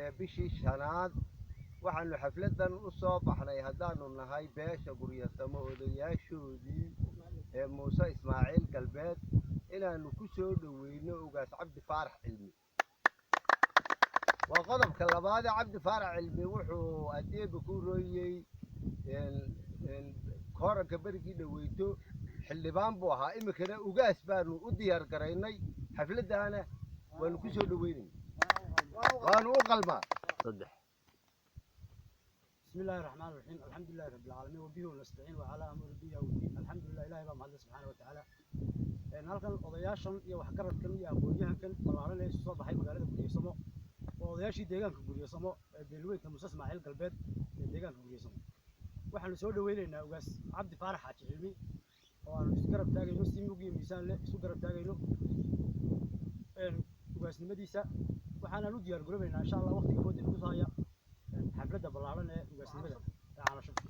Ee bishii shanaad waxaanu xafladdan u soo baxnay haddaanu nahay beesha Guryasamo odayaashoodii ee Muuse Ismaaciil Galbeed inaanu ku soo dhoweyno Ugaas Cabdi Faarax Cilmi. Waa qodobka labaadee, Cabdi Faarax Cilmi wuxuu adeeba ku rooyey kooranka berigii dhoweyto, xildhibaan buu ahaa, iminkana ugaas baanu u diyaar garaynay. Xafladdaana waanu ku soo dhoweynayna, waanu u qalmaa. Saddex. بسم الله الرحمن الرحيم، الحمد لله رب العالمين، وبه نستعين وعلى امور الدنيا والدين. الحمد لله، ilaahay baa mahadle subxaana watacaala. Halkan odayaashan iyo waxgaradkan iyo aqoon-yahankan ballaaran ee isu soo baxay magaalada Guryasamo waa odayaashii deegaanka Guryasamo ee beelweynka Muuse Ismaaciil Galbeed ee deegaanka Guryasamo. Waxaanu soo dhaweynaynaa Ugaas Cabdi Faarax Xaaji Cilmi oo aanu isu garab taagayno si mug iyo miisaan leh, isu garab taagayno ugaasnimadiisa. Waxaanaan u diyaar garoobaynaa, insha Allah, waqtiga fooda nagu soo haya, xafladda ballaaran ee ugaasnimada ee caanashubka.